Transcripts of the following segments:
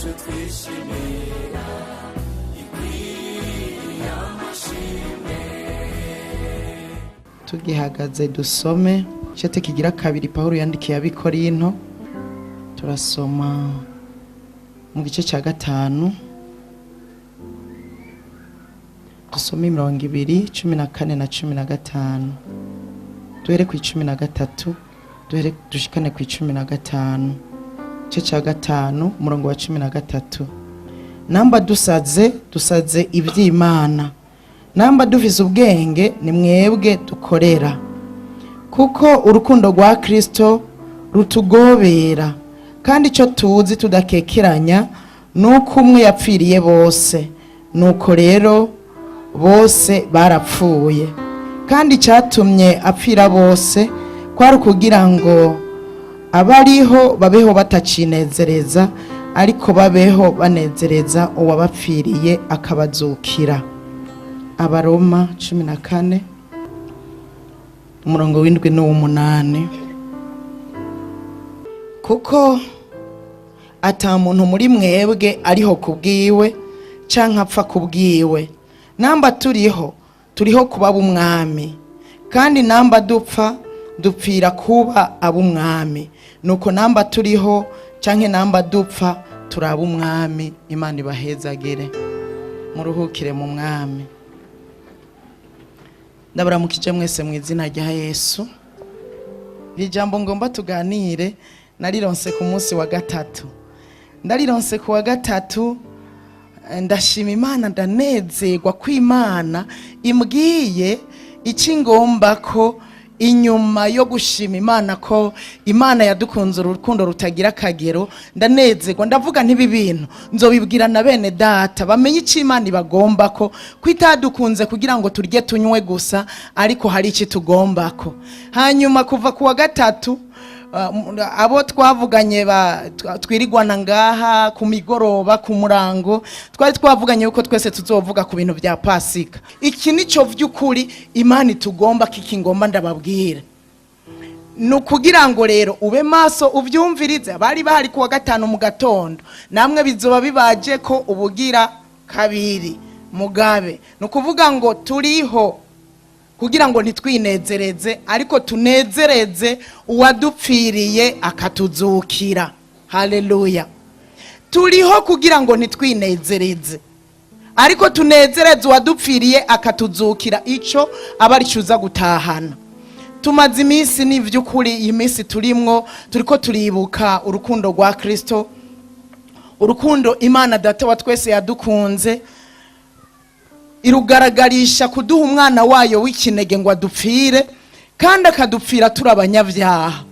Yacu twishimira ikwiriye amashimwe. Tugihagaze dusome icete kigira kabiri Pawulo yandikiye Abikorinto. Turasoma mu gice cya 5, dusome 20, 14 na 15. Duhere ku 13, duhere dushikane ku 15. Igice cya 5, umurongo wa 13: "Namba dusaze, dusaze iby'Imana; namba dufise ubwenge, ni mwebwe dukorera. Kuko urukundo rwa Kristo rutugobera, kandi icyo tuzi tudakekeranya ni uko umwe yapfiriye bose, nuko rero bose barapfuye. Kandi icyatumye apfira bose kwari ukugira ngo abariho babeho batacinezereza, ariko babeho banezereza uwabapfiriye akabazukira." Abaroma 14, umurongo w'7 n'uw'umunani: "Kuko ata muntu muri mwebwe ariho ku bwiwe canke apfa ku bwiwe. Namba turiho, turiho kuba ab'Umwami, kandi namba dupfa, dupfira kuba ab'Umwami. Nuko namba turiho canke namba dupfa, turi ab'Umwami." Imana ibahezagire, muruhukire mu Mwami. Ndabaramukije mwese mu izina rya Yesu. Iri jambo ngomba tuganire narironse ku munsi wa gatatu, ndarironse ku wa gatatu. Ndashima Imana, ndanezerwa ko Imana imbwiye iki ngomba ko. Inyuma yo gushima Imana ko Imana yadukunze urukundo rutagira akagero, ndanezerwa, ndavuga ntibi bintu nzobibwira na bene data bamenye icyo Imana ibagomba ko itadukunze kugira ngo turye tunywe gusa, ariko hari iki tugomba ko. Hanyuma kuva ku wa gatatu, abo twavuganye twirigwana ngaha ku migoroba, ku murango, twari twavuganye yuko twese tuzovuga ku bintu bya Pasika. Iki nico vy'ukuri Imana itugomba, kiki ngomba ndababwira ni ukugira ngo rero ube maso ubyumvirize. Abari bahari kuwa gatanu mu gatondo, namwe bizoba bibaje ko ubugira kabiri mugabe. Ni ukuvuga ngo turiho kugira ngo ntitwinezereze, ariko tunezereze uwadupfiriye akatuzukira. Haleluya! Turiho kugira ngo ntitwinezereze, ariko tunezereze uwadupfiriye akatuzukira. Ico aba ari uza gutahana. Tumaze iminsi, ni by'ukuri iyi minsi turimwo turiko turibuka urukundo rwa Kristo, urukundo Imana Data wa twese yadukunze, irugaragarisha kuduha umwana wayo w'ikinege ngo adupfire, kandi akadupfira turi abanyabyaha.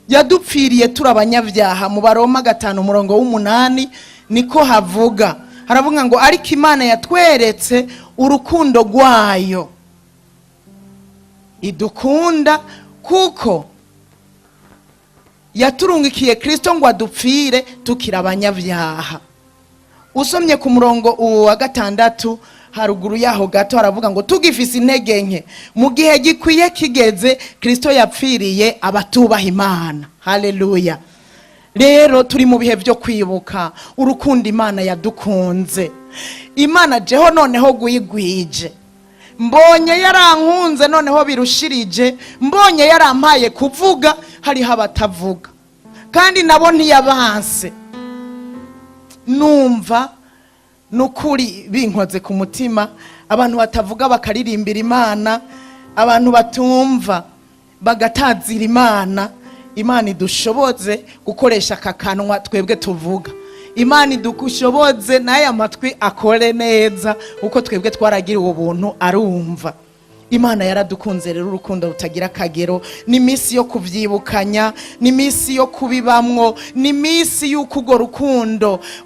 Yadupfiriye turi abanyabyaha. Mu Baroma 5, umurongo w'8 niko havuga. Haravuga ngo: "Ariko Imana yatweretse urukundo rwayo idukunda, kuko yaturungikiye Kristo ngo adupfire tukiri abanyabyaha." Usomye ku murongo wa 6 haruguru yaho gato, haravuga ngo: "Tugifise intege nke, mu gihe gikwiye kigeze, Kristo yapfiriye abatubaha Imana." Haleluya! Rero turi mu bihe byo kwibuka urukundo Imana yadukunze. Imana jeho noneho gwigwije, mbonye yarankunze noneho birushirije, mbonye yarampaye kuvuga. Hariho abatavuga kandi nabo ntiyabanse. Numva nukuri binkoze ku mutima, abantu batavuga bakaririmbira Imana, abantu batumva bagatazira Imana. Imana idushoboze gukoresha aka kanwa twebwe tuvuga. Imana idushoboze n'aya matwi akore neza, kuko twebwe twaragiriwe ubuntu arumva. Imana yaradukunze rero urukundo rutagira akagero. Ni iminsi yo kuvyibukanya, ni iminsi yo kubibamwo, ni iminsi y'uko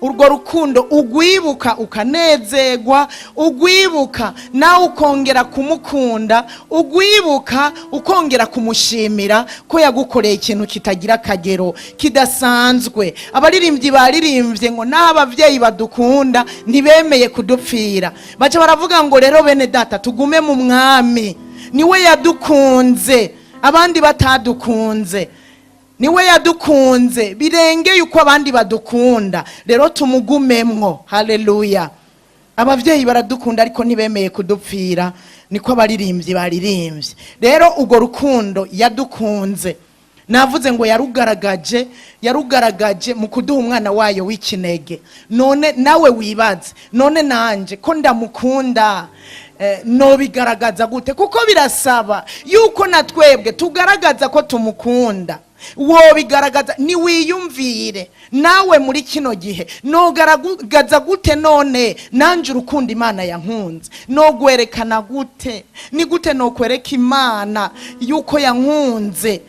urwo rukundo ugwibuka ukanezerwa, ugwibuka nawe ukongera kumukunda, ugwibuka ukongera kumushimira ko yagukoreye ikintu kitagira akagero, kidasanzwe. Abaririmbyi baririmbye ngo n'aho ababyeyi badukunda ntibemeye kudupfira. Baca baravuga ngo: "Rero bene data, tugume mu Mwami, niwe yadukunze abandi batadukunze." Niwe yadukunze birengeye uko abandi badukunda. Rero tumugumemwo. Haleluya! Abavyeyi baradukunda, ariko ntibemeye kudupfira, niko abaririmbyi baririmbye. Rero urwo rukundo yadukunze, navuze ngo yarugaragaje mu kuduha umwana wayo w'ikinege. None nawe wibaze, none nanje ko ndamukunda, nobigaragaza gute? Kuko birasaba yuko na twebwe tugaragaza ko tumukunda. Wobigaragaza niwiyumvire nawe muri kino gihe, nogaragaza gute none nanje urukundo Imana yankunze? Nogwerekana gute? Ni gute nokwereka Imana yuko yankunze?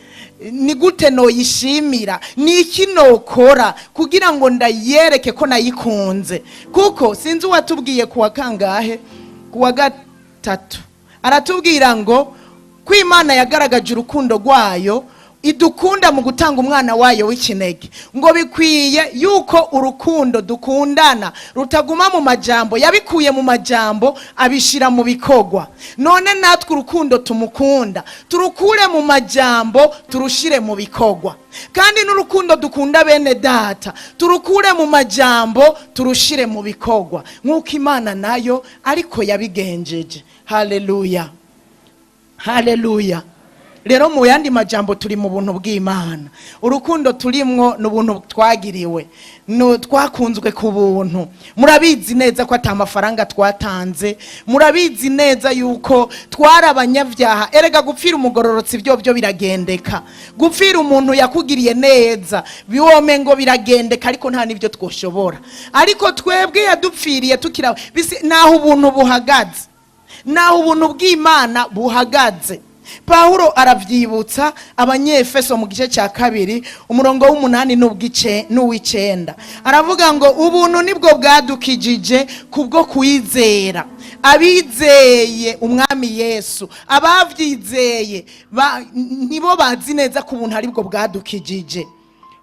Ni gute noyishimira? Ni iki nokora kugira ngo ndayereke ko nayikunze? Kuko sinzi uwatubwiye kuwa kangahe, kuwa gatatu, aratubwira ngo ko Imana yagaragaje urukundo rwayo idukunda mu gutanga umwana wayo w'ikinege, ngo bikwiye yuko urukundo dukundana rutaguma mu majambo. Yabikuye mu majambo abishyira mu bikorwa. None natwe urukundo tumukunda turukure mu majambo turushire mu bikorwa, kandi n'urukundo dukunda bene data turukure mu majambo turushire mu bikorwa, nk'uko Imana nayo ariko yabigenjeje. Haleluya, haleluya! Rero mu yandi majambo, turi mu buntu bw'Imana. Urukundo turimwo ni ubuntu twagiriwe, no twakunzwe ku buntu. Murabizi neza ko ata mafaranga twatanze. Murabizi neza yuko twari abanyabyaha. Erega gupfira umugororotsi byo byo biragendeka, gupfira umuntu yakugiriye neza biwome ngo biragendeka, ariko nta n'ibyo twoshobora. Ariko twebwe yadupfiriye tukira bisi, naho ubuntu buhagaze, naho ubuntu bw'Imana buhagaze. Pawulo arabyibutsa Abanyefeso mu gice cya 2, umurongo w'8 n'uw'icenda. Aravuga ngo ubuntu nibwo bwadukijije kubwo kwizera. Abizeye Umwami Yesu, ababyizeye nibo bazi neza ko ubuntu aribwo bwadukijije.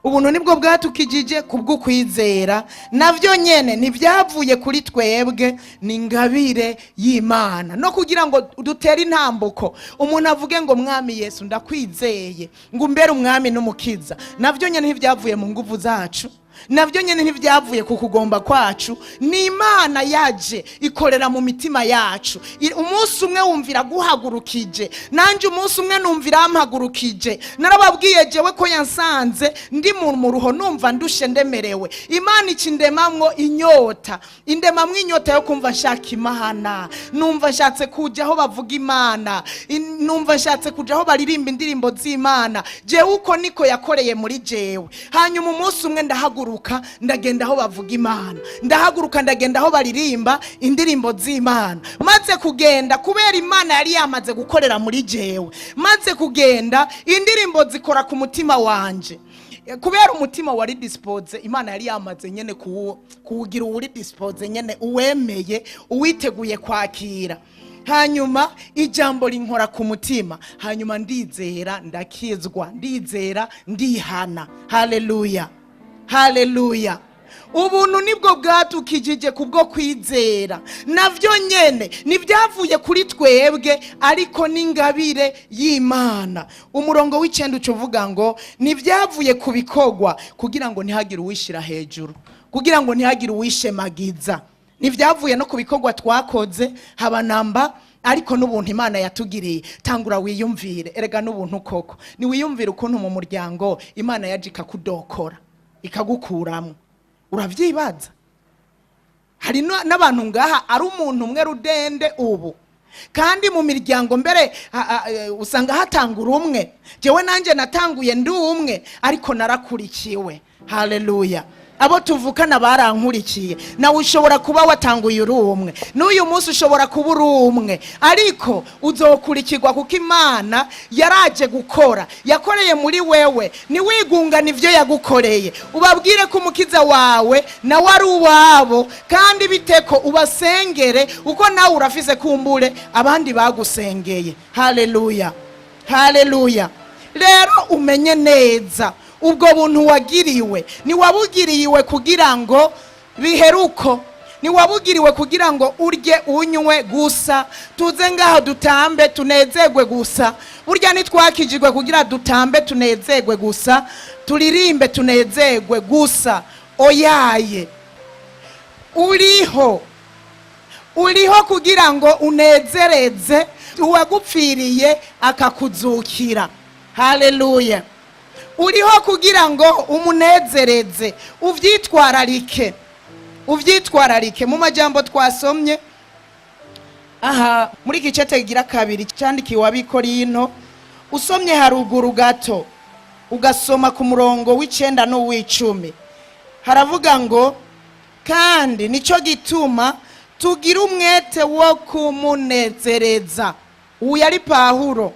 Ubuntu nibwo bwatukijije kubw'ukwizera, navyo nyene ntibyavuye kuri twebwe, ni ingabire y'Imana. No kugira ngo dutere intambuko, umuntu avuge ngo: "Mwami Yesu, ndakwizeye ngo umbere umwami n'umukiza," navyo nyene ntibyavuye mu nguvu zacu, navyo nyene ntibyavuye ku kugomba kwacu. Ni Imana yaje ikorera mu mitima yacu. Umunsi umwe wumvira guhagurukije, nanjye umunsi umwe numvira ampagurukije. Narababwiye jewe ko yansanze ndi mu muruho, numva ndushe, ndemerewe. Imana ica indemamwo inyota, indemamwo inyota yo kumva nshaka Imana, numva nshatse kujya aho bavuga Imana, numva nshatse kujya aho baririmba indirimbo z'Imana. Jewe uko niko yakoreye muri jewe. Hanyuma umunsi umwe ndahaguruka, ndagenda aho bavuga Imana, ndahaguruka ndagenda aho baririmba indirimbo z'Imana. Maze kugenda, kubera Imana yari yamaze gukorera muri jewe, maze kugenda indirimbo zikora ku mutima wanje. Kubera umutima wari disposé, Imana yari yamaze nyene kuwugira uwuri disposé nyene, uwemeye, uwiteguye kwakira. Hanyuma ijambo rinkora ku mutima, hanyuma ndizera, ndakizwa, ndizera, ndihana. Haleluya, haleluya! Ubuntu nibwo bwatukijije kubwo kwizera, navyo nyene ntibyavuye kuri twebwe, ariko n'ingabire y'Imana. Umurongo w'9 uca uvuga ngo ntibyavuye ku bikorwa, kugira ngo ntihagire uwishira hejuru, kugira ngo ntihagire uwishemagiza. Ntibyavuye no ku bikorwa twakoze haba namba, ariko n'ubuntu Imana yatugiriye. Tangura wiyumvire, erega n'ubuntu koko. Niwiyumvire ukuntu mu muryango Imana yaje ikakudokora, ikagukuramo. Urabyibaza? Hari n'abantu ngaha ari umuntu umwe rudende ubu, kandi mu miryango mbere usanga hatangura umwe. Jewe nanjye natanguye ndi umwe, ariko narakurikiwe. Haleluya! Abo tuvukana barankurikiye. Nawe ushobora kuba watanguye uri umwe, n'uyu munsi ushobora kuba uri umwe, ariko uzokurikirwa, kuko Imana yaraje gukora, yakoreye muri wewe. Ntiwigungane ibyo yagukoreye, ubabwire ko umukiza wawe nawe ari uwabo, kandi biteko ubasengere uko nawe urafise kumbure abandi bagusengeye. Haleluya, haleluya! Rero umenye neza ubwo buntu wagiriwe, ntiwabugiriwe kugira ngo biheruko. Ntiwabugiriwe kugira ngo urye, unywe gusa, tuze ngaho dutambe tunezerwe gusa. Burya ntitwakijijwe kugira dutambe tunezerwe gusa, turirimbe tunezerwe gusa. Oyaye, uriho, uriho kugira ngo unezereze uwagupfiriye akakuzukira. Haleluya! Uriho kugira ngo umunezereze, uvyitwararike, uvyitwararike. Mu majambo twasomye aha muri iki gice kigira kabiri cyandikiwe Abikorinto, usomye haruguru gato, ugasoma ku murongo w'9 n'uw'icumi, haravuga ngo: "Kandi nicyo gituma tugira umwete wo kumunezereza." Ubu yari Pahuro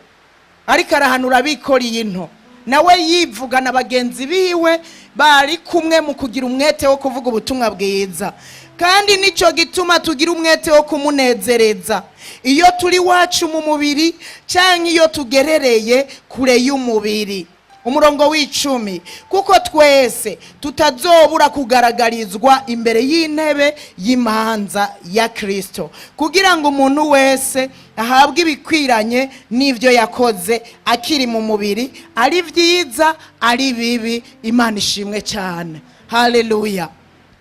ariko arahanura Abikorinto, nawe yivuga na bagenzi biwe bari kumwe mu kugira umwete wo kuvuga ubutumwa bwiza. "Kandi nicyo gituma tugira umwete wo kumunezereza, iyo turi wacu mu mubiri cyangwa iyo tugerereye kure y'umubiri." Umurongo w'10: "Kuko twese tutazobura kugaragarizwa imbere y'intebe y'imanza ya Kirisito, kugira ngo umuntu wese ahabwe ibikwiranye n'ibyo yakoze akiri mu mubiri, ari byiza, ari bibi." Imana ishimwe cyane, haleluya!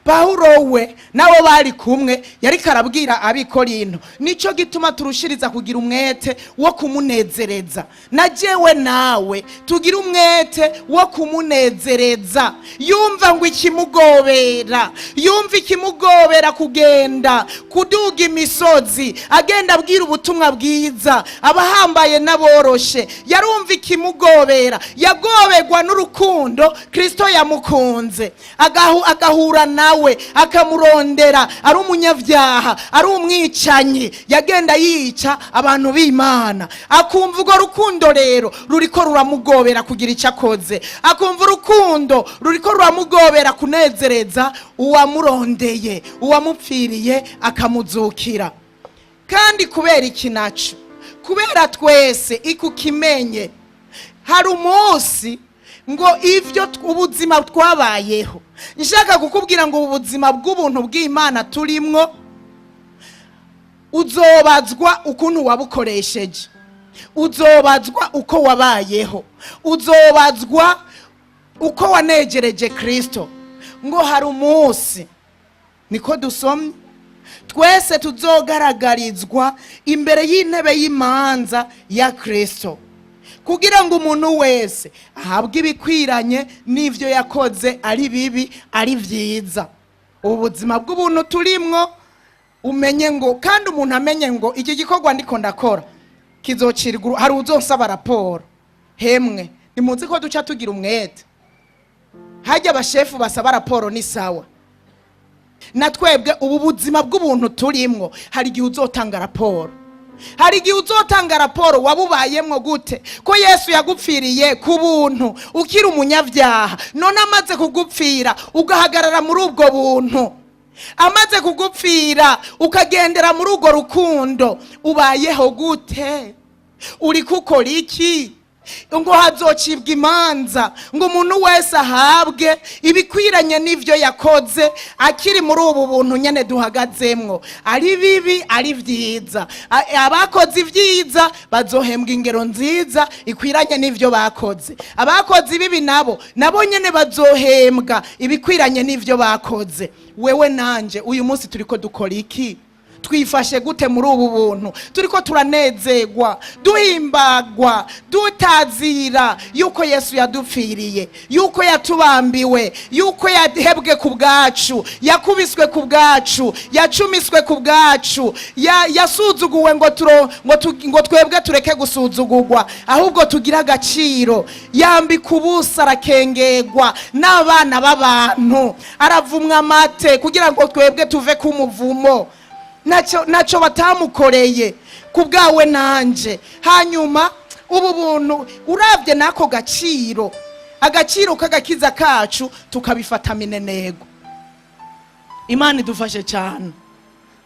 Pawulo we nabo bari kumwe yariko arabwira Abikorinto: "Nico gituma turushiriza kugira umwete wo kumunezereza." Na jewe nawe tugira umwete wo kumunezereza. Yumva ngo ikimugobera, yumva ikimugobera kugenda kuduga imisozi, agenda abwira ubutumwa bwiza abahambaye n'aboroshe. Yarumva ikimugobera, yagoberwa n'urukundo Kristo yamukunze, agahura nawe, akamurondera ari umunyabyaha, ari umwicanyi, yagenda yica abantu b'Imana. Akumva urwo rukundo rero ruriko ruramugobera kugira icyo akoze, akumva urukundo ruriko ruramugobera kunezereza uwamurondeye, uwamupfiriye akamuzukira. Kandi kubera iki naco? Kubera twese ikukimenye, hari umunsi ngo ivyo ubuzima twabayeho. Nshaka kukubwira ngo ubu buzima bw'ubuntu bw'Imana turimwo, uzobazwa ukuntu wabukoresheje, uzobazwa uko wabayeho, uzobazwa uko wanejereje Kristo. Ngo hari umunsi, niko dusomye, twese tuzogaragarizwa imbere y'intebe y'imanza ya Kristo, kugira ngo umuntu wese ahabwe ibikwiranye n'ivyo yakoze, ari bibi, ari vyiza. Ubu buzima bw'ubuntu turimwo, umenye ngo, kandi umuntu amenye ngo iki gikorwa ndiko ndakora kizocirwa, hari uzonsaba raporo. Hemwe, nimuzi ko duca tugira umwete hajya abashefu basaba raporo? Ni sawa. Na twebwe ubu buzima bw'ubuntu turimwo, hari igihe uzotanga raporo, hari igihe uzotanga raporo. Wabubayemwo gute, ko Yesu yagupfiriye ku buntu ukiri umunyabyaha? None amaze kugupfira ugahagarara muri ubwo buntu, amaze kugupfira ukagendera muri urwo rukundo, ubayeho gute? Uri kukora iki? Ngo hazocibwa imanza, ngo umuntu wese ahabwe ibikwiranye n'ivyo yakoze akiri muri ubu buntu nyene duhagazemwo, ari bibi, ari vyiza. Abakoze ibyiza bazohembwa ingero nziza ikwiranye n'ivyo bakoze. Abakoze ibibi nabo nyene bazohembwa ibikwiranye n'ivyo bakoze. Wewe nanje uyu munsi turiko dukora iki? Twifashe gute muri ubu buntu? Turiko turanezerwa, duhimbagwa, dutazira yuko Yesu yadupfiriye, yuko yatubambiwe, yuko yahebwe ku bwacu, yakubiswe ku bwacu, yacumiswe ku bwacu, yasuzuguwe ngo twebwe tureke gusuzugurwa, ahubwo tugire agaciro. Yambika ubusa, arakengegwa n'abana b'abantu, aravumwa amate kugira ngo twebwe tuve ku muvumo. Ntacyo batamukoreye ku bwawe nanje. Hanyuma ubu buntu urabye n'ako gaciro, agaciro k'agakiza kacu, tukabifata minenego. Imana idufashe cyane,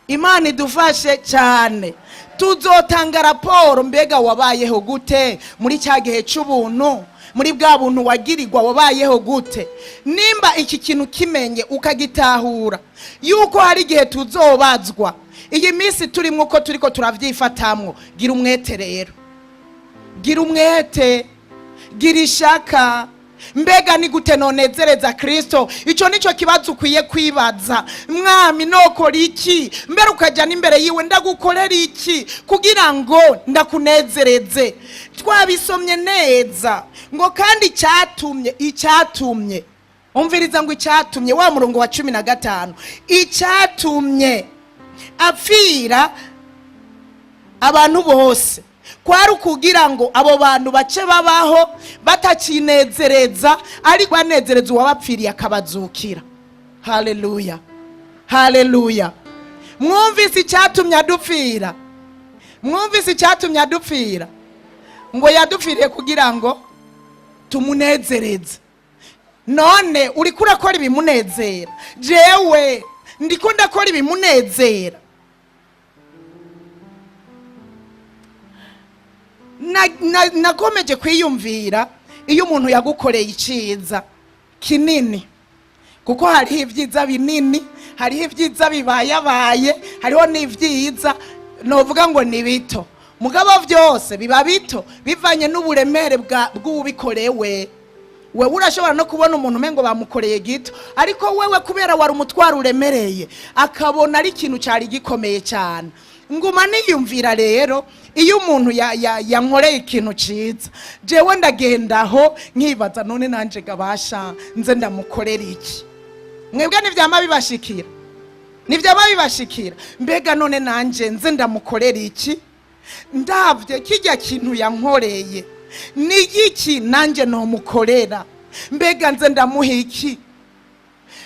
Imana idufashe cyane. Tuzotanga raporo. Mbega wabayeho gute muri cya gihe cy'ubuntu? Muri bwa buntu wagirirwa wabayeho gute? Nimba iki kintu kimenye ukagitahura yuko hari igihe tuzobazwa, iyi minsi turimo uko turiko turavyifatamwo, gira umwete rero, gira umwete, gira ishaka. Mbega ni gute nonezereza Kristo? Icyo nicyo kibazo ukwiye kwibaza. Mwami, nokora iki? Mbere ukajya n'imbere yiwe, ndagukorera iki kugira ngo ndakunezereze? Twabisomye neza ngo kandi icyatumye, icyatumye, umviriza, ngo icyatumye, wa murongo wa 15, icyatumye apfira abantu bose kwari ukugira ngo abo bantu bace babaho batakinezereza, ariko banezereza uwabapfiriye akabazukira. Haleluya, haleluya! Mwumvise icyatumye adupfira? Mwumvise icyatumye adupfira? Ngo yadupfiriye kugira ngo tumunezereze. None uriko urakora ibimunezera? Jewe ndiko ndakora ibimunezera? Nakomeje kwiyumvira iyo umuntu yagukoreye iciza kinini, kuko hariho ibyiza binini, hariho ibyiza bibayabaye, hariho n'ibyiza novuga ngo ni bito. Mugabo byose biba bito bivanye n'uburemere bw'ubikorewe. Wewe urashobora no kubona umuntu umengo bamukoreye gito, ariko wewe kubera wari umutwaro uremereye, akabona ari ikintu cyari gikomeye cyane. Nguma niyumvira rero, iyo umuntu yankoreye ikintu ciza, jewe ndagendaho nkibaza: none nanje gabasha nze ndamukorera iki? Mwebwe ntivyama bibashikira? Ntivyama bibashikira? Mbega none nanje nze ndamukorera iki? Ndavye kijya kintu yankoreye, ni iki nanjye nomukorera? Mbega nze ndamuha iki?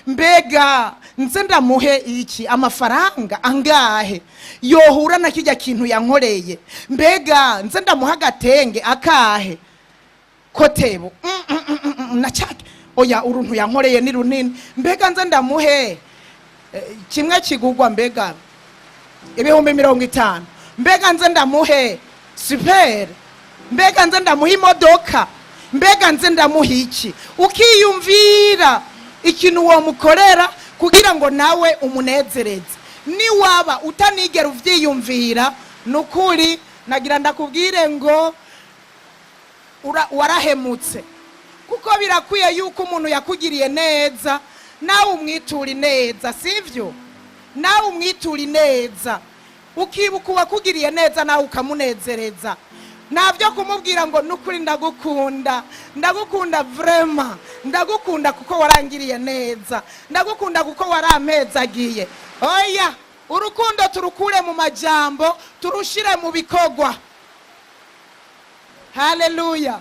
Mbega nze ndamuhe iki? Amafaranga angahe yohura na kijya kintu yankoreye? Mbega nze ndamuha agatenge akahe? Kotebo na cyake, oya, uruntu yankoreye ni runini. Mbega nze ndamuhe kimwe kigugwa mbega 50,000? Mbega nze ndamuhe super? Mbega nze ndamuha imodoka? Mbega nze ndamuha iki? Ukiyumvira ikintu womukorera kugira ngo nawe umunezereze. Niwaba utanigera uvyiyumvira, ni ukuri nagira ndakubwire ngo warahemutse, kuko birakwiye yuko umuntu yakugiriye neza nawe umwitura ineza, sivyo? Nawe umwitura ineza, ukibuka uwakugiriye neza, nawe ukamunezereza. Ntabyo kumubwira ngo nukuri ndagukunda, ndagukunda vraiment, ndagukunda kuko warangiriye neza, ndagukunda kuko warampezagiye. Oya, urukundo turukure mu majambo, turushire mu bikorwa. Haleluya!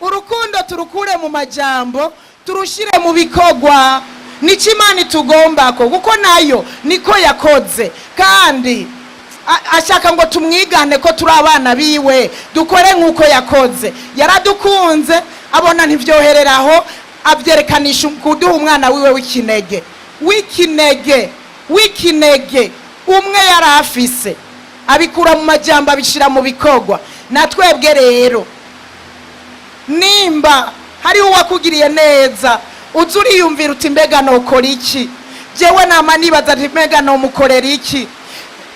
Urukundo turukure mu majambo, turushire mu bikorwa. Nicyo Imana itugombako, kuko nayo niko yakoze, kandi ashaka ngo tumwigane ko turi abana biwe, dukore nk'uko yakoze. Yaradukunze, abona ntibyohereraho, abyerekanisha kuduha umwana wiwe w'ikinege, w'ikinege, w'ikinege umwe yari afise. Abikura mu majambo, abishyira mu bikorwa. Na twebwe rero, nimba hariho uwakugiriye neza, uza uriyumvira uti: mbega nokora iki? Jewe nama nibaza ati: mbega nomukorera iki?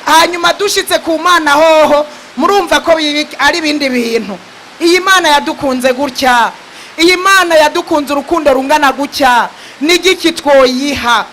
Hanyuma dushitse ku Mana hoho, murumva ko ari ibindi bintu. Iyi Mana yadukunze gutya, iyi Mana yadukunze urukundo rungana gutya, n'igiki twoyiha?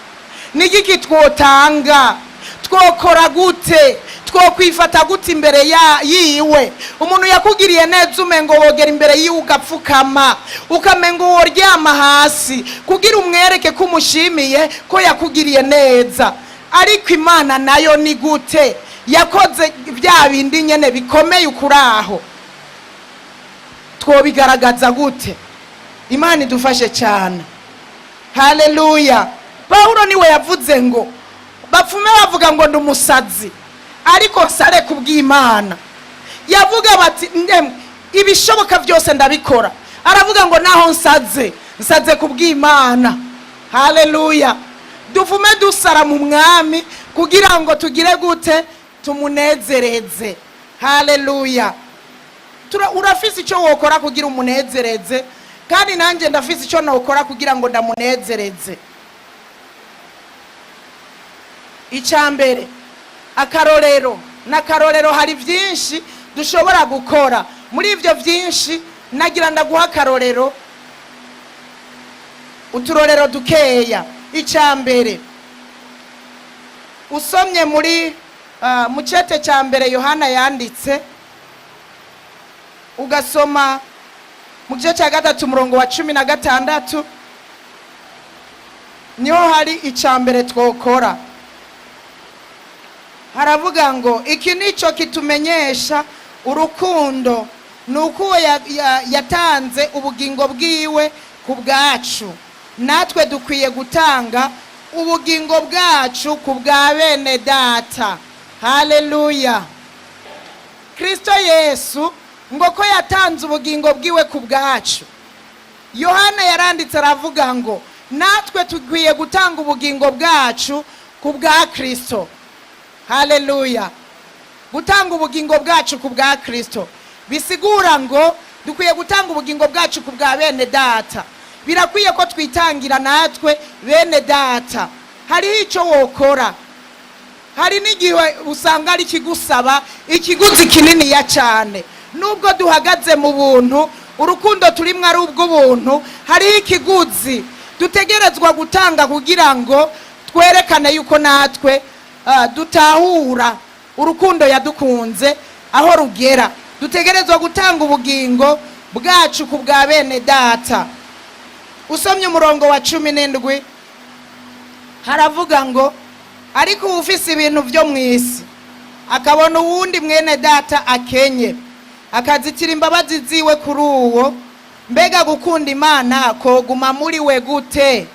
N'igiki twotanga? Twokora gute? Twokwifata gute imbere ya yiwe? Umuntu yakugiriye neza, umengo wogera imbere yiwe ugapfukama, ukamengo woryama hasi kugira umwereke ko umushimiye ko yakugiriye neza. Ariko Imana nayo ni gute yakoze bya bindi nyene bikomeye ukuraho? Twobigaragaza gute? Imana idufashe cyane. Haleluya! Pawulo niwe yavuze ngo bapfume bavuga ngo ndi umusazi, ariko nsare kubw'Imana. Yavuga bati: ndemwe ibishoboka byose ndabikora. Aravuga ngo naho nsaze, nsaze kubw'Imana. Haleluya! Duvume dusara mu Mwami kugira ngo tugire gute? Tumunezereze. Haleluya! Urafise icyo wokora kugira umunezereze. Kandi nanjye ndafise icyo nokora kugira ngo ndamunezereze. Icya mbere, akarorero n'akarorero. Hari byinshi dushobora gukora. Muri ibyo byinshi, nagira ndaguha akarorero, uturorero dukeya. Icya mbere, usomye muri mu cete cya mbere Yohana yanditse, ugasoma mu gice cya 3, umurongo wa 16, niho hari icya mbere twokora. Haravuga ngo: "Iki nicyo kitumenyesha urukundo, ni uko uwo yatanze ubugingo bwiwe ku bwacu. Natwe dukwiye gutanga ubugingo bwacu ku bwa bene data." Haleluya! Kirisito Yesu ngo ko yatanze ubugingo bwiwe ku bwacu, Yohana yaranditse aravuga ngo natwe dukwiye gutanga ubugingo bwacu ku bwa Kirisito. Haleluya! Gutanga ubugingo bwacu ku bwa Kirisito bisigura ngo dukwiye gutanga ubugingo bwacu ku bwa bene data. Birakwiye ko twitangira natwe bene data. Hariho icyo wokora. Hari n'igihe usanga ari ikigusaba ikiguzi kininiya cyane. Nubwo duhagaze mu buntu, urukundo turimwo ari ubw'ubuntu, hariho ikiguzi dutegerezwa gutanga kugira ngo twerekane yuko natwe dutahura urukundo yadukunze aho rugera. Dutegerezwa gutanga ubugingo bwacu ku bwa bene data. Usomye umurongo wa 17, haravuga ngo: "Ariko uwufise ibintu byo mu isi, akabona uwundi mwene data akenye, akazitira imbabazi ziwe kuri uwo, mbega gukunda Imana koguma muri we gute?"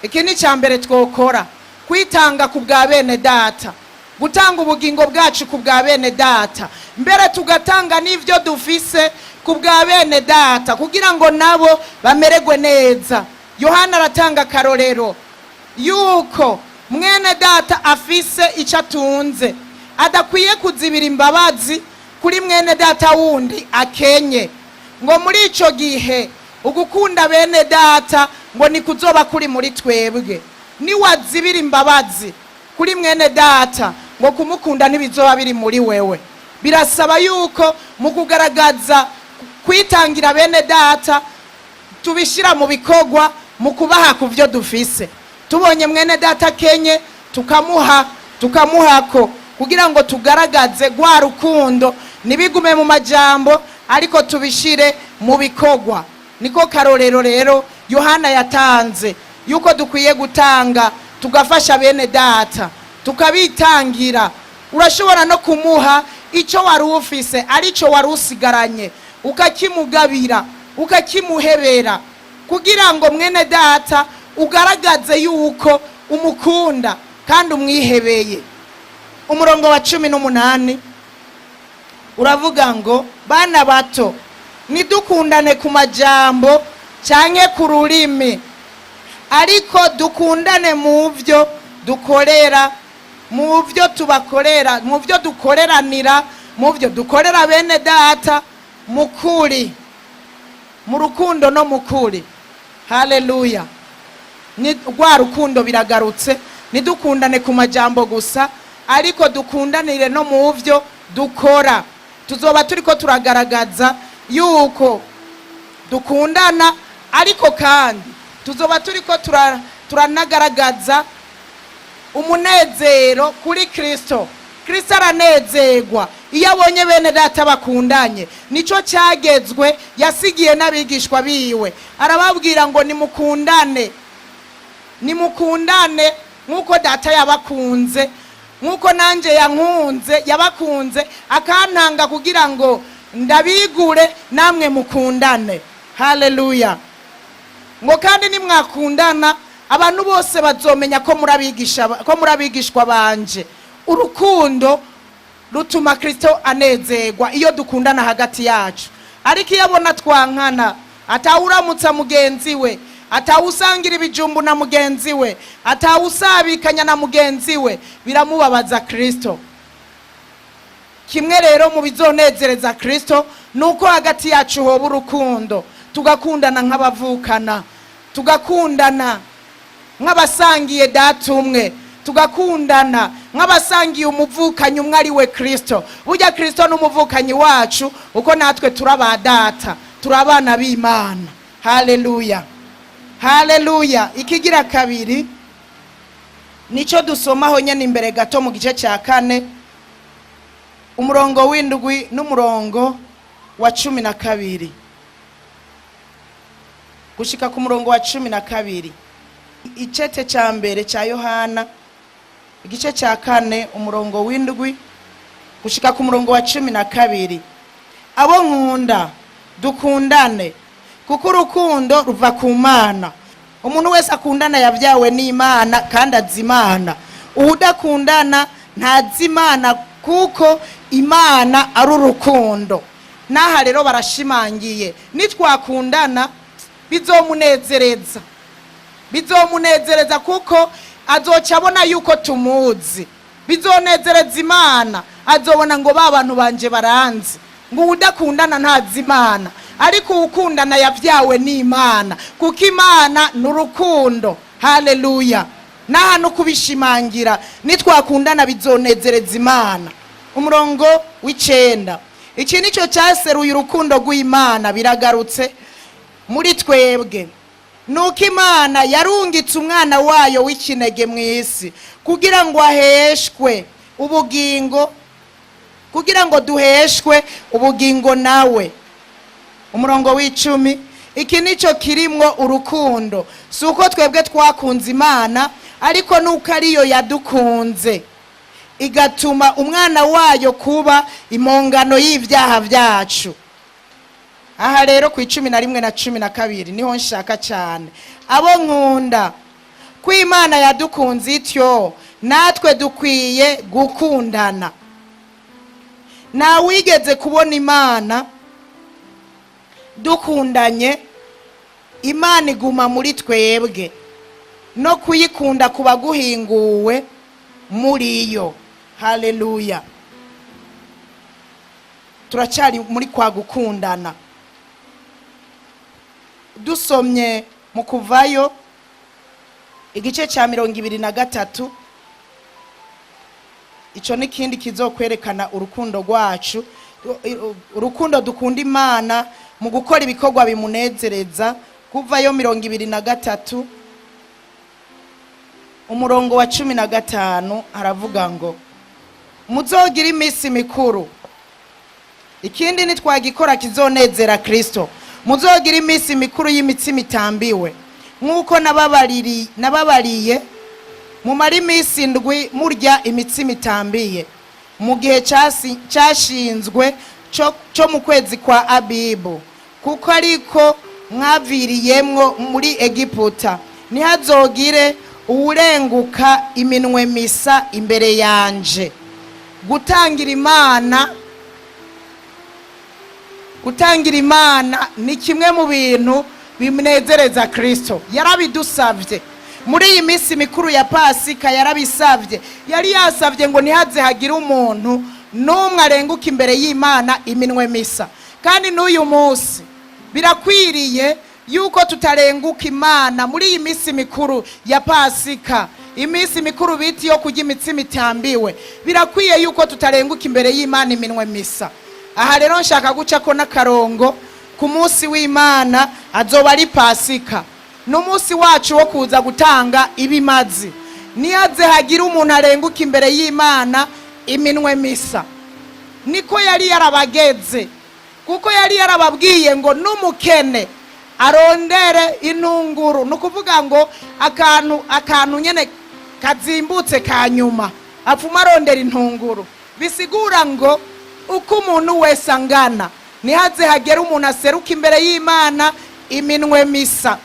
Iki ni icya mbere twokora: kwitanga ku bwa bene data, gutanga ubugingo bwacu ku bwa bene data, mbere tugatanga n'ibyo dufise ku bwa bene data kugira ngo nabo bamererwe neza. Yohana aratanga akarorero yuko mwene data afise icyo atunze adakwiye kuzibira imbabazi kuri mwene data wundi akenye. Ngo muri icyo gihe ugukunda bene data ngo ni kuzoba kuri muri twebwe. Niwazibira imbabazi kuri mwene data, ngo kumukunda ntibizoba biri muri wewe. Birasaba yuko mu kugaragaza kwitangira bene data tubishyira mu bikorwa, mu kubaha ku byo dufise. Tubonye mwene data akenye, tukamuha, tukamuhako kugira ngo tugaragaze rwa rukundo, ntibigume mu majambo, ariko tubishyire mu bikorwa. Niko karorero rero Yohana yatanze yuko dukwiye gutanga, tugafasha bene data, tukabitangira. Urashobora no kumuha icyo wari ufise, aricyo wari usigaranye, ukakimugabira, ukakimuhebera, kugira ngo mwene data ugaragaze yuko umukunda kandi umwihebeye. Umurongo wa 18 uravuga ngo: "Bana bato, ntidukundane ku majambo cyangwa ku rurimi, ariko dukundane mu byo dukorera, mu byo tubakorera, mu byo dukoreranira, mu byo dukorera bene data, mu kuri, mu rukundo no mu kuri." Haleluya! Ni rwa rukundo biragarutse. Ntidukundane ku majambo gusa, ariko dukundanire no mu byo dukora. Tuzoba turi ko turagaragaza yuko dukundana, ariko kandi tuzoba turi ko turanagaragaza umunezero kuri Kirisito. Kirisito aranezerwa iyo abonye bene data bakundanye. Nicyo cyagezwe yasigiye n'abigishwa biwe, arababwira ngo: "Nimukundane, nimukundane nk'uko data yabakunze, nk'uko nanjye yankunze, yabakunze akantanga kugira ngo ndabigure, namwe mukundane." Haleluya! Ngo kandi nimwakundana, abantu bose bazomenya ko murabigisha, ko murabigishwa banje. Urukundo rutuma Kirisito anezerwa iyo dukundana hagati yacu. Ariko iyo abona twankana, atawuramutsa mugenzi we, atawusangira ibijumbu na mugenzi we, atawusabikanya na mugenzi we, biramubabaza Kirisito. Kimwe rero mu bizonezereza Kristo ni uko hagati yacu hoba urukundo, tugakundana nk'abavukana, tugakundana nk'abasangiye data umwe, tugakundana nk'abasangiye umuvukanyi umwe, ari we Kristo. Burya Kristo ni umuvukanyi wacu, uko natwe turi aba data, turi abana b'Imana. Haleluya, haleluya. Ikigira kabiri nicyo dusomaho nyine imbere gato mu gice cya 4, umurongo w'7 n'umurongo wa 12 gushika ku murongo wa 12. Icete cya mbere cya Yohana, igice cya 4, umurongo w'7 gushika ku murongo wa 12. Abo nkunda, dukundane, kuko urukundo ruva ku Mana. Umuntu wese akundana yabyawe n'Imana kandi azi Imana. Uwudakundana ntazi Imana, kuko Imana ari urukundo. N'aha rero barashimangiye, nitwakundana bizomunezereza, bizomunezereza kuko azoca abona yuko tumuzi. Bizonezereza Imana, azobona ngo ba bantu banje baranzi. Ngo uwudakundana ntazi Imana, ariko uwukundana yabyawe n'Imana, kuko Imana ni urukundo. Haleluya. N'aha no kubishimangira, nitwakundana bizonezereza Imana. Umurongo w'9: iki nicyo cyaseruye urukundo rw'Imana, biragarutse muri twebwe, nuko Imana yarungitse umwana wayo w'ikinege mu isi kugira ngo aheshwe ubugingo, kugira ngo duheshwe ubugingo nawe. Umurongo w'10: iki nicyo kirimwo urukundo, si uko twebwe twakunze Imana, ariko nuko ariyo yadukunze, igatuma umwana wayo kuba impongano y'ibyaha byacu. Aha rero ku 11 na 12 niho nshaka cyane. Abo nkunda, ko Imana yadukunze ityo, natwe dukwiye gukundana. Ntawigeze kubona Imana. Dukundanye, Imana iguma muri twebwe, no kuyikunda kuba guhinguwe muri yo. Haleluya. Turacyari muri kwa gukundana. Dusomye mu Kuvayo, igice cya 23, icyo n'ikindi kizokwerekana urukundo rwacu, urukundo dukunda Imana mu gukora ibikorwa bimunezereza. Kuvayo 23, umurongo wa 15, haravuga ngo muzogire iminsi mikuru. Ikindi nitwagikora kizonezera Kristo: muzogira iminsi mikuru y'imitsima itambiwe, nk'uko nababariye, mumara iminsi 7 murya imitsima itambiye, mu gihe cyashinzwe cyo mu kwezi kwa Abibu, kuko ariko mwaviriyemwo muri Egiputa. Ntihazogire uwurenguka iminwe misa imbere yanje. Gutangira Imana, gutangira Imana ni kimwe mu bintu binezereza Kristo. Yarabidusabye muri iyi minsi mikuru ya Pasika, yarabisabye. Yari yasabye ngo ntihaze hagire umuntu n'umwe arenguka imbere y'Imana iminwe misa. Kandi n'uyu munsi birakwiriye yuko tutarenguka Imana muri iyi minsi mikuru ya Pasika, iminsi mikuru bita iyo kurya imitsima itambiwe. Birakwiye yuko tutarenguka imbere y'Imana iminwe misa. Aha rero nshaka guca ko n'akarongo. Ku munsi w'Imana azoba ari Pasika, ni umunsi wacu wo kuza gutanga ibimazi. Niyaze hagire umuntu arenguka imbere y'Imana iminwe misa. Niko yari yarabageze, kuko yari yarababwiye ngo n'umukene arondere intunguru, ni ukuvuga ngo akantu nyine kazimbutse ka nyuma, apfuma arondera intunguru. Bisigura ngo uko umuntu wese angana, ntihaze hagere umuntu aseruka imbere y'Imana iminwe misa.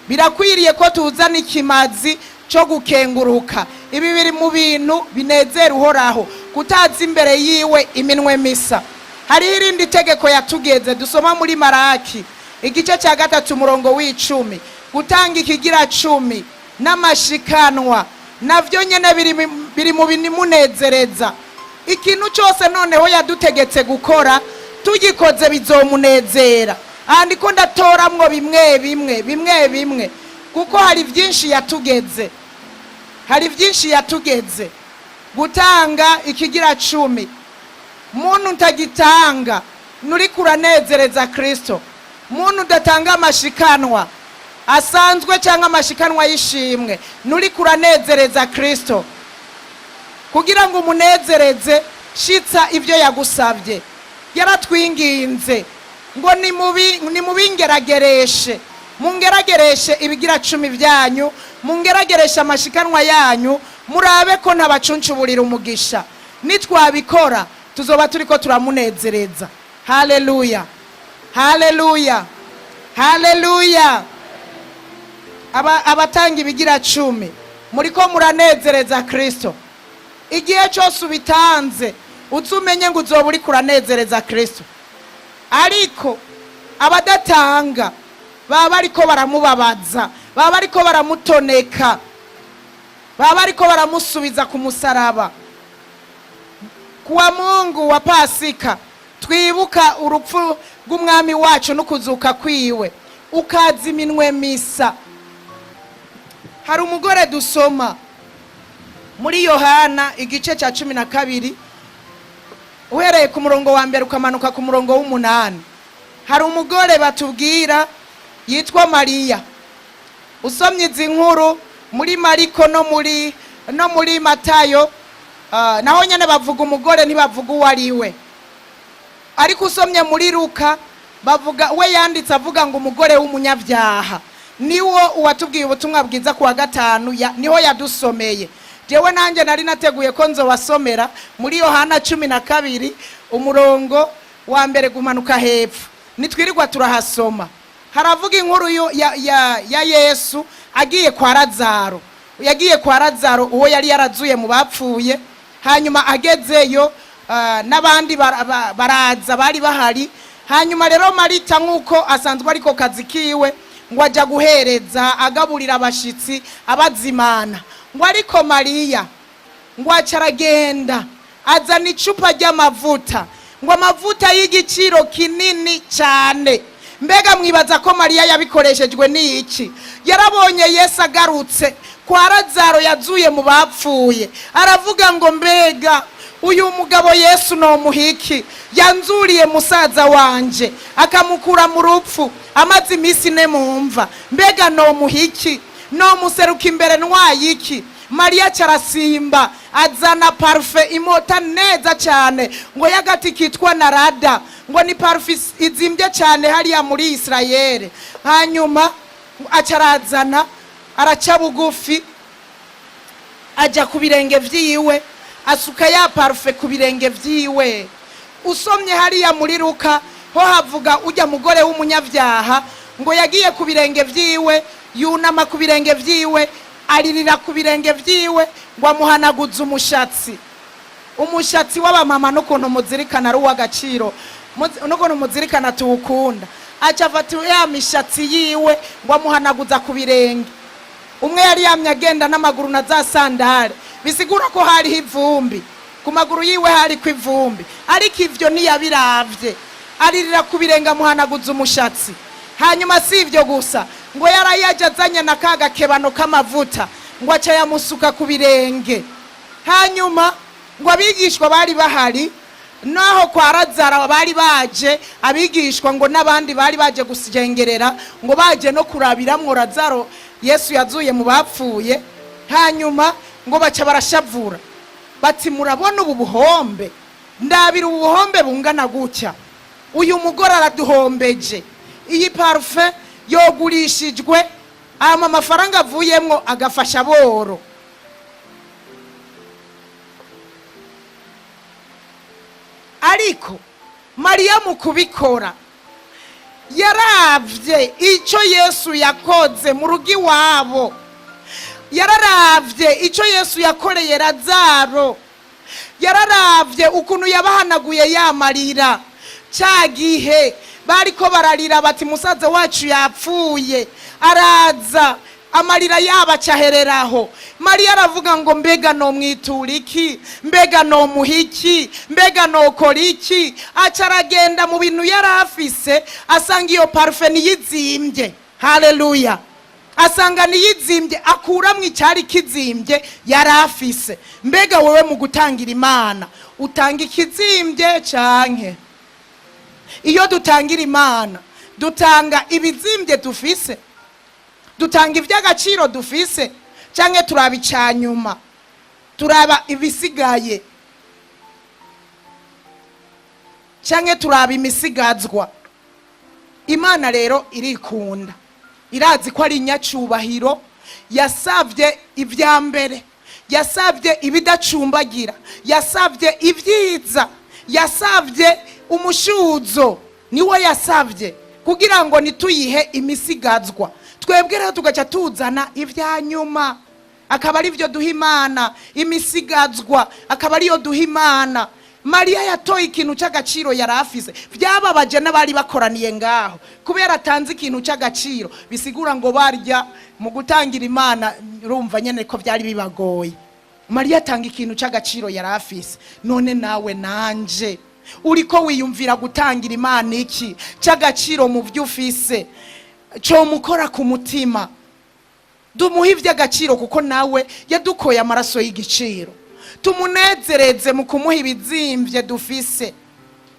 Birakwiriye ko tuzana ikimazi cyo gukenguruka. Ibi biri mu bintu binezera Uhoraho, kutaza imbere yiwe iminwe misa. Hariho irindi tegeko yatugeze, dusoma muri Maraki, igice cya 3, umurongo w'10. Gutanga ikigira cumi n'amashikanwa navyo nyene biri mu bimunezereza. Ikintu cyose noneho yadutegetse gukora, tugikoze bizomunezera. Aha ndiko ndatoramwo bimwe bimwe, bimwe bimwe, kuko hari byinshi yatugeze, hari byinshi yatugeze. Gutanga ikigira cumi, muntu utagitanga nuri kuranezereza Kristo. Muntu udatanga amashikanwa asanzwe cyangwa amashikanwa y'ishimwe, nuri kuranezereza Kristo. Kugira ngo umunezereze, shitsa ibyo yagusabye. Yaratwinginze ngo nimubingeragereshe, mungeragereshe ibigira cumi byanyu, mungeragereshe amashikanwa yanyu, murabe ko ntabacuncuburira umugisha. Nitwabikora tuzoba turiko turamunezereza. Haleluya, haleluya, haleluya! Abatanga ibigira cumi, muriko muranezereza Kristo. Igihe cyose ubitanze, uze umenye ngo uzoba uriko uranezereza Kristo. Ariko abadatanga baba bariko baramubabaza, baba bariko baramutoneka, baba bariko baramusubiza ku musaraba. Kuwa Mungu wa Pasika twibuka urupfu rw'Umwami wacu n'ukuzuka kwiwe, ukaza iminwe misa. Hari umugore dusoma muri Yohana igice cya 12, uhereye ku murongo wa mbere ukamanuka ku murongo w'umunani. Hari umugore batubwira yitwa Mariya. Usomye izi nkuru muri Mariko no muri Matayo, naho nyine bavuga umugore, ntibavuga uwo ari we. Ariko usomye muri Luka, bavuga we yanditse avuga ngo umugore w'umunyabyaha. Niwo uwatubwiye ubutumwa bwiza ku wa gatanu, niho yadusomeye. Jewe nanjye nari nateguye ko nzobasomera muri Yohana 12, umurongo wa mbere gumanuka hepfo. Nitwirirwa turahasoma. Haravuga inkuru ya Yesu agiye kwa Lazaro. Yagiye kwa Lazaro uwo yari yarazuye mu bapfuye. Hanyuma agezeyo, n'abandi baraza bari bahari. Hanyuma rero Marita, nk'uko asanzwe ariko kazi kiwe, ngo ajya guhereza, agaburira abashitsi, abazimana. Ngo ariko Mariya ngo aca aragenda azana icupa ry'amavuta, ngo amavuta y'igiciro kinini cyane. Mbega mwibaza ko Mariya yabikoreshejwe n'iki? Yarabonye Yesu agarutse kwa Lazaro yazuye mu bapfuye, aravuga ngo: "Mbega uyu mugabo Yesu nomuhiki, yanzuriye musaza wanje akamukura mu rupfu amaze iminsi 4 mu mva? Mbega nomuhiki? Nomuseruka imbere ntwaye iki?" Mariya carasimba azana parufe imota neza cyane, ngo y'agati kitwa narada, ngo ni parufe izimbye cyane hariya muri Isirayeli. Hanyuma acarazana, araca bugufi, ajya ku birenge vyiwe, asuka ya parufe ku birenge vyiwe. Usomye hariya muri Luka ho havuga ujya mugore w'umunyabyaha, ngo yagiye ku birenge vyiwe, yunama ku birenge vyiwe, aririra ku birenge vyiwe, ngo amuhanaguze umushatsi. Umushatsi w'abamama n'ukuntu muzirikana ari uw'agaciro, n'ukuntu muzirikana tuwukunda. Aca afata ya mishatsi yiwe ngo amuhanaguza ku birenge. Umwe yari yamye agenda n'amaguru na za sandales, bisigura ko hariho ivumbi ku maguru yiwe, hariko ivumbi. Ariko ivyo ntiyabiravye, aririra ku birenge, amuhanaguza umushatsi. Hanyuma si ibyo gusa, ngo yarayaje azanye na ka gakebano k'amavuta, ngo aca yamusuka ku birenge. Hanyuma ngo abigishwa bari bahari naho kwa Lazaro bari baje, abigishwa ngo n'abandi bari baje gusengerera, ngo baje no kurabiramwo Lazaro Yesu yazuye mu bapfuye. Hanyuma ngo baca barashavura bati: "Murabona ubu buhombe? Ndabira ubu buhombe bungana gutya. Uyu mugore araduhombeje. Iyi parufe yogurishijwe, ama amafaranga avuyemwo agafasha boro." Ariko Mariya mu kubikora yaravye icyo Yesu yakoze mu rugo iwabo, yararavye icyo Yesu yakoreye Lazaro, yararavye ukuntu yabahanaguye yamarira cya gihe bariko bararira bati: "Musaza wacu yapfuye." Araza Amarira yabo acahereraho. Mariya aravuga ngo mbega nomwitura iki? Mbega nomuha iki? Mbega nokora iki? Aca aragenda mu bintu yari afise, asanga iyo parfum niyizimbye. Haleluya! Asanga niyizimbye, akuramwo icyari kizimbye yari afise. Mbega wowe mu gutangira Imana utanga ikizimbye, canke iyo dutangira Imana dutanga ibizimbye dufise, dutanga iby'agaciro dufise, canke turaba icanyuma, turaba ibisigaye, canke turaba imisigazwa? Imana rero irikunda, irazi ko ari inyacubahiro. Yasabye ibya mbere, yasabye ibidacumbagira, yasabye ibyiza, yasabye umushuzo, niwo yasabye kugira ngo ntituyihe imisigazwa. Twebwe rero tugaca tuzana ibya nyuma, akaba ari byo duha Imana, imisigazwa akaba ariyo duha Imana. Mariya yatoye ikintu cy'agaciro yari afise. Byababaje n'abari bakoraniye ngaho kubera atanze ikintu cy'agaciro, bisigura ngo barya mu gutangira Imana, urumva nyine ko byari bibagoye. Mariya atanga ikintu cy'agaciro yari afise. None nawe nanje, uriko wiyumvira gutangira Imana iki cy'agaciro mu byo ufise comukora ku mutima? Dumuhe iby'agaciro, kuko nawe yadukoye amaraso y'igiciro. Tumunezereze mu kumuha ibizimbye dufise.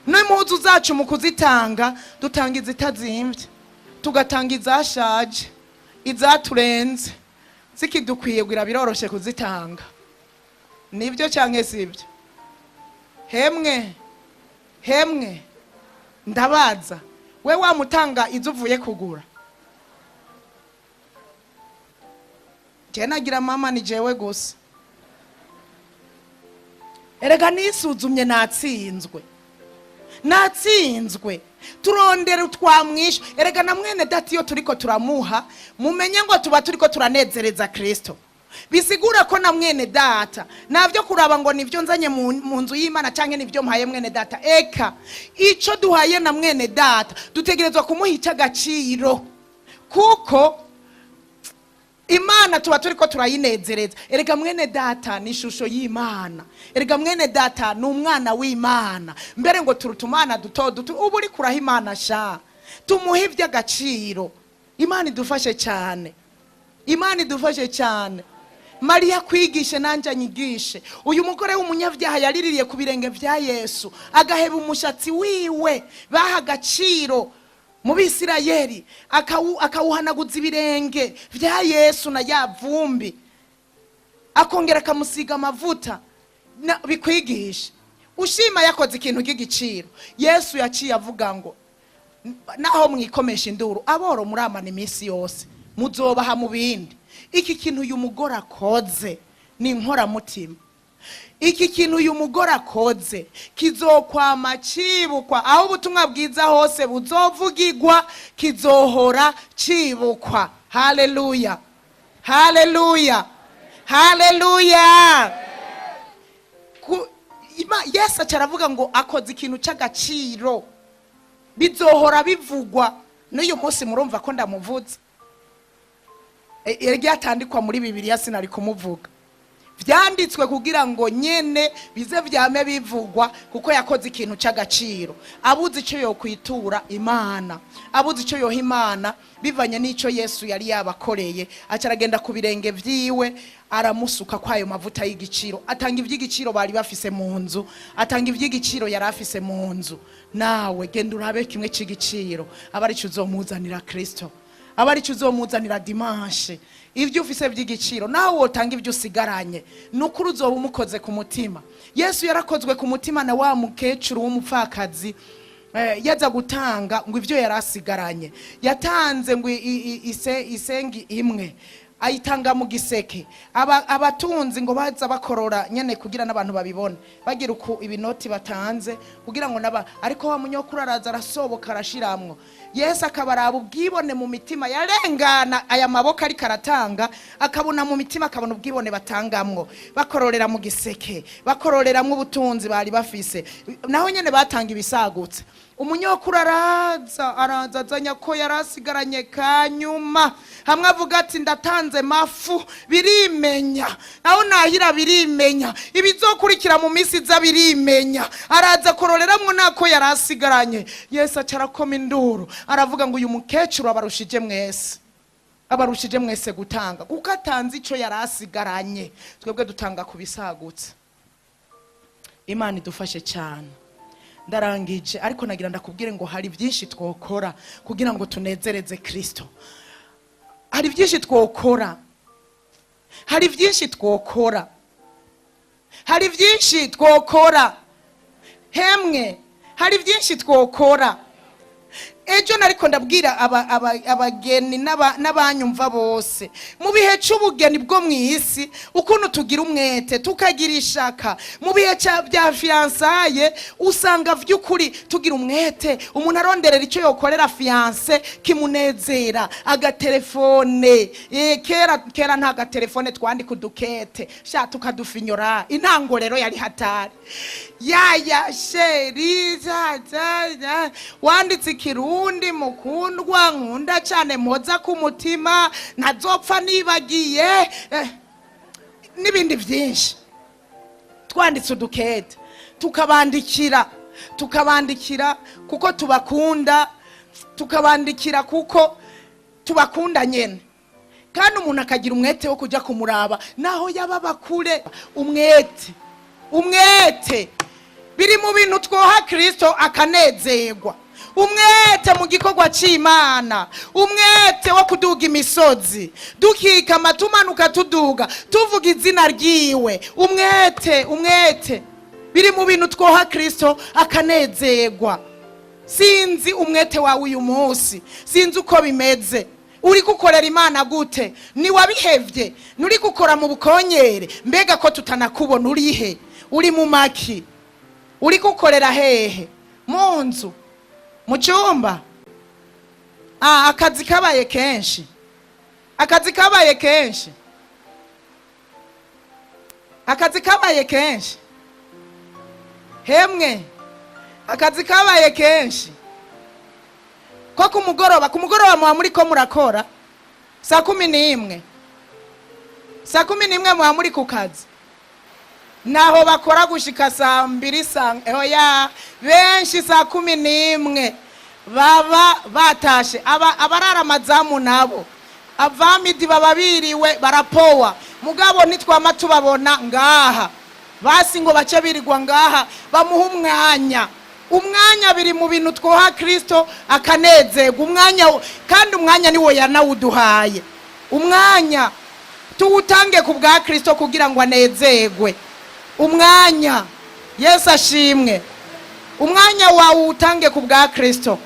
N'impuzu zacu mu kuzitanga, dutanga izitazimbye, tugatanga izashaje, izaturenze, zikidukwiye kugira biroroshe kuzitanga. Nibyo cyangwa sibyo? Hemwe hemwe, ndabaza, we wamutanga izo uvuye kugura? Je nagira mama ni jewe gusa. Erega nisuzumye, natsinzwe, natsinzwe. Turondera utwamwisha. Erega na mwene data iyo turiko turamuha, mumenye ngo tuba turiko turanezereza Kristo. Bisigura ko na mwene data navyo kuraba ngo nivyo nzanye mu nzu y'Imana canke nivyo mpaye mwene data. Eka ico duhaye na mwene data dutegerezwa kumuha icy'agaciro, kuko Imana tuba turiko turayinezereza. Erega mwene data ni ishusho y'Imana, erega mwene data ni umwana w'Imana. Mbere ngo turuta umwana duto duto uba uri kuraha Imana. Sha, tumuhe iby'agaciro. Imana idufashe cyane, Imana idufashe cyane. Mariya kwigishe nanjye anyigishe. Uyu mugore w'umunyabyaha yariririye ku birenge bya Yesu, agaheba umushatsi wiwe baha agaciro mu Bisirayeli, akawuhanaguza ibirenge bya Yesu na ya vumbi, akongera akamusiga amavuta. Bikwigisha ushima yakoze ikintu cy'igiciro. Yesu yaciye avuga ngo naho mwikomesha induru, aboro muramana iminsi yose, muzobaha mu bindi. Iki kintu uyu mugore akoze ni inkoramutima. Iki kintu uyu mugore akoze kizokwama cibukwa aho ubutumwa bwiza hose buzovugigwa, kizohora cibukwa. Haleluya, haleluya, haleluya! Yesu aca aravuga ngo akoze ikintu cy'agaciro, bizohora bivugwa. N'uyu munsi murumva ko ndamuvuze. Iryatandikwa muri Bibiliya sinari kumuvuga. Vyanditswe kugira ngo nyene bize vyame bivugwa, kuko yakoze ikintu c'agaciro. Abuze ico yokwitura Imana, abuze ico yoha Imana bivanye n'ico Yesu yari yabakoreye, aca aragenda ku birenge vyiwe, aramusuka kwayo mavuta y'igiciro, atanga ivy'igiciro bari bafise mu nzu, atanga ivy'igiciro yari afise mu nzu. Nawe genda urabe kimwe c'igiciro, aba arico uzomuzanira Kristo, aba arico uzomuzanira dimanche. Ibyo ufise by'igiciro, nawe wotanga ibyo usigaranye, ni ukuri uzoba umukoze ku mutima. Yesu yarakozwe ku mutima na wa mukecuru w'umupfakazi. Yaza gutanga ngo ibyo yari asigaranye, yatanze ngo isengi imwe, ayitanga mu giseke. Abatunzi ngo baza bakorora nyene kugira n'abantu babibone, bagira uku ibinoti batanze kugira ngo naba, ariko wa munyokuru araza, arasoboka, arashiramwo. Yesu akabaraba ubwibone mu mitima, yarengana aya maboko ariko aratanga, akabona mu mitima, akabona ubwibone batangamwo, bakororera mu giseke, bakororeramwo ubutunzi bari bafise. Naho nyene batanga ibisagutse. Umunyokuru araza, araza azanya ko yari asigaranye kanyuma, hamwe avuga ati: "Ndatanze mafu, birimenya aho nahira, birimenya ibizokurikira mu minsi iza, birimenya." Araza kororeramwo nako yari asigaranye. Yesu aca arakoma induru, aravuga ngo: "Uyu mukecuru abarushije mwese, abarushije mwese gutanga, kuko atanze icyo yari asigaranye." Twebwe dutanga ku bisagutse. Imana idufashe cyane. Ndarangije, ariko nagira ndakubwire ngo hari byinshi twokora kugira ngo tunezereze Kristo. Hari byinshi twokora, hari byinshi twokora, hari byinshi twokora. Hemwe, hari byinshi twokora. Ejo nariko ndabwira abageni n'abanyumva bose, mu bihe c'ubugeni bwo mu isi, ukuntu tugira umwete, tukagira ishaka. Mu bihe bya fiançailles usanga vy'ukuri tugira umwete, umuntu aronderera icyo yokorera fiancé kimunezera, agatelefone. Kera kera nta gatelefone, twandika udukete sha tukadufinyora. Intango rero yari hatari yaya chéri, za, za, za. Wanditse ikirundi: "Mukundwa nkunda cyane, mpoza ku mutima, ntazopfa nibagiye," n'ibindi byinshi. Twanditse udukete, tukabandikira, tukabandikira kuko tubakunda, tukabandikira kuko tubakunda nyene. Kandi umuntu akagira umwete wo kujya kumuraba naho yaba bakure. Umwete, umwete biri mu bintu twoha Kristo akanezerwa. Umwete mu gikorwa cy'Imana, umwete wo kuduga imisozi, dukikama, tumanuka, tuduga, tuvuga izina ryiwe. Umwete, umwete biri mu bintu twoha Kristo akanezerwa. Sinzi umwete wawe uyu munsi, sinzi uko bimeze. Uri gukorera Imana gute? Niwabihevye? Nturi gukora mu bukonyere? Mbega ko tutanakubona, urihe? Uri mu maki? Uri gukorera hehe? Mu nzu, mu cyumba? Ah, akazi kabaye kenshi, akazi kabaye kenshi, akazi kabaye kenshi. Hemwe, akazi kabaye kenshi ko ku mugoroba, ku mugoroba muba muri ko murakora saa 11, saa 11 muba muri ku kazi. Naho bakora gushika saa 2, saa, oya, benshi saa 11 baba batashe. Aba abarara amazamu nabo avamidi baba biriwe barapowa, mugabo nitwama tubabona ngaha basi ngo bace birirwa ngaha bamuha umwanya. Umwanya biri mu bintu twoha Kristo akanezerwa. Umwanya, kandi umwanya niwo yanawuduhaye. Umwanya tuwutange ku bwa Kristo kugira ngo anezerwe. Umwanya, Yesu ashimwe, umwanya wawe uwutange ku bwa Kristo.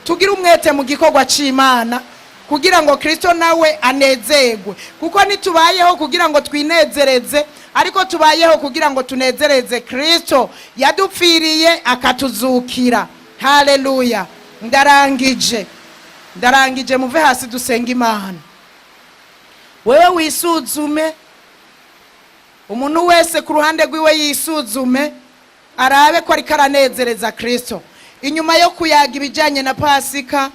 Tugire umwete mu gikorwa c'Imana kugira ngo Kristo nawe anezerwe, kuko ntitubayeho kugira ngo twinezereze, ariko tubayeho kugira ngo tunezereze Kristo yadupfiriye akatuzukira. Haleluya! Ndarangije, ndarangije. Muve hasi dusenga Imana. Wewe wisuzume, umuntu wese ku ruhande rwiwe yisuzume, arabe ko ariko aranezereza Kristo. Inyuma yo kuyaga ibijyanye na Pasika,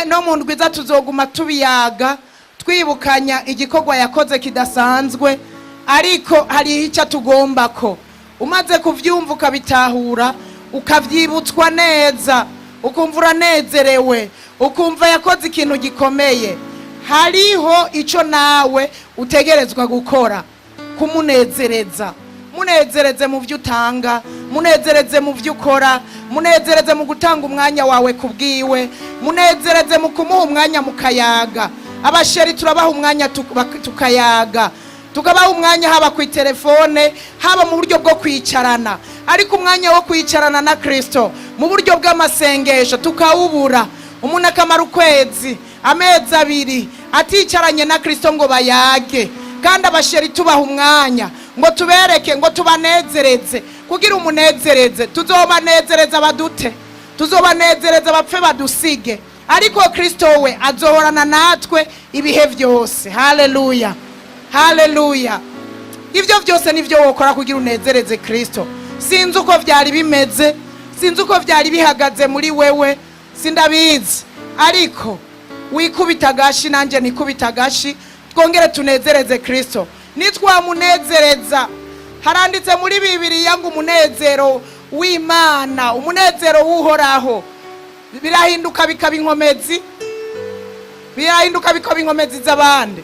no mu ndwiza tuzoguma tubiyaga, twibukanya igikorwa yakoze kidasanzwe. Ariko hari icyo tugomba ko umaze kubyumva, ukabitahura, ukabyibutswa neza, ukumva uranezerewe, ukumva yakoze ikintu gikomeye. Hariho icyo nawe utegerezwa gukora kumunezereza. Munezereze mu byo utanga, munezereze mu byo ukora, munezereze mu gutanga umwanya wawe ku bwiwe, munezereze mu kumuha umwanya mukayaga. Aba chéri turabaha umwanya, tukayaga, tukabaha umwanya, haba ku telefone, haba mu buryo bwo kwicarana. Ariko umwanya wo kwicarana na Kristo mu buryo bw'amasengesho tukawubura. Umuntu akamara ukwezi, amezi 2 aticaranye na Kristo ngo bayage. Kandi aba chéri tubaha umwanya ngo tubereke, ngo tubanezereze. Kugira umunezereze, tuzobanezereza badute, tuzobanezereza bapfe badusige, ariko Kristo we azohorana natwe ibihe byose. Haleluya, haleluya! Ibyo byose nibyo wokora kugira unezereze Kristo. Sinzi uko byari bimeze, sinzi uko byari bimeze. Sinzi uko byari bihagaze muri wewe, sindabizi, ariko wikubita agashi, nanjye nikubita agashi, twongere tunezereze Kirisito. Nitwamunezereza, haranditse muri Bibiliya ngo umunezero w'Imana, umunezero w'Uhoraho, birahinduka bikaba inkomezi, birahinduka bikaba inkomezi z'abandi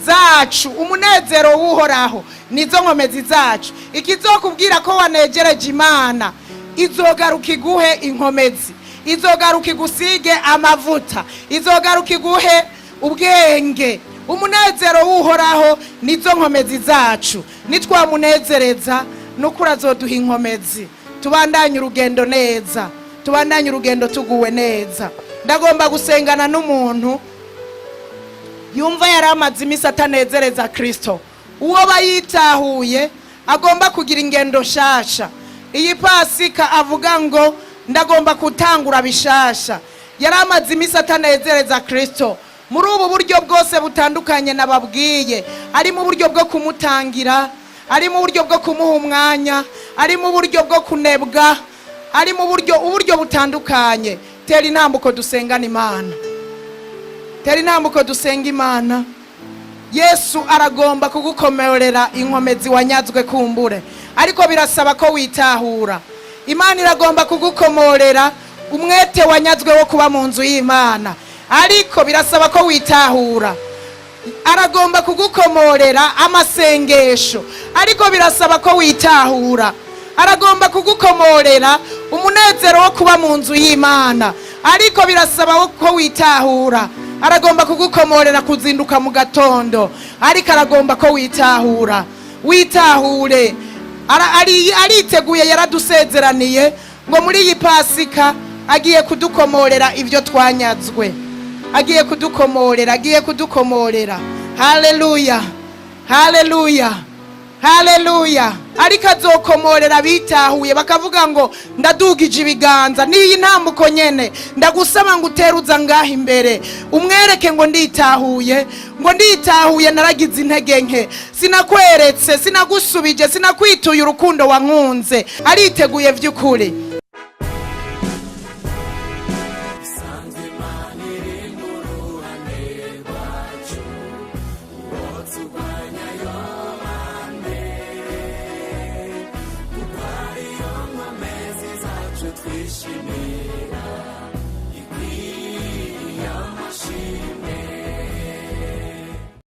zacu. Umunezero w'Uhoraho nizo nkomezi zacu. Ikizokubwira ko wanejereje Imana, izogaruka iguhe inkomezi, izogaruka igusige amavuta, izogaruka iguhe ubwenge. Umunezero w'Uhoraho nizo nkomezi zacu. Nitwamunezereza, nukuri azoduha inkomezi, tubandanye urugendo neza, tubandanye urugendo tuguwe neza. Ndagomba gusengana n'umuntu yumva yari amaze iminsi atanezereza Kirisito, uwo bayitahuye, agomba kugira ingendo nshasha iyi Pasika, avuga ngo ndagomba gutangura bishasha. Yari amaze iminsi atanezereza Kirisito muri ubu buryo bwose butandukanye nababwiye, ari mu buryo bwo kumutangira, ari mu buryo bwo kumuha umwanya, ari mu buryo bwo kunebwa, ari mu buryo uburyo butandukanye. Tera intambuko dusengana Imana, tera intambuko dusenga Imana. Yesu aragomba kugukomerera inkomezi wanyazwe kumbure, ariko birasaba ko witahura. Imana iragomba kugukomorera umwete wanyazwe wo kuba mu nzu y'Imana, ariko birasaba ko witahura. Aragomba kugukomorera amasengesho, ariko birasaba ko witahura. Aragomba kugukomorera umunezero wo kuba mu nzu y'Imana, ariko birasaba ko witahura. Aragomba kugukomorera kuzinduka mu gatondo, ariko aragomba ko witahura. Witahure. Ariteguye, yaradusezeraniye ngo muri iyi Pasika agiye kudukomorera ibyo twanyazwe, agiye kudukomorera, agiye kudukomorera. Haleluya, haleluya, haleluya! Ariko azokomorera abitahuye, bakavuga ngo ndadugije ibiganza. N'iyi ntambuko nyene ndagusaba ngo uteruza ngaha imbere, umwereke ngo nditahuye, ngo nditahuye, naragize intege nke, sinakweretse, sinagusubije, sinakwituye urukundo wankunze. Ariteguye vy'ukuri. Isanzwe Imana iri mu ruhande rwacu, uwo turwanya yobande? Kuko ariyo nkomezi zacu twishimira.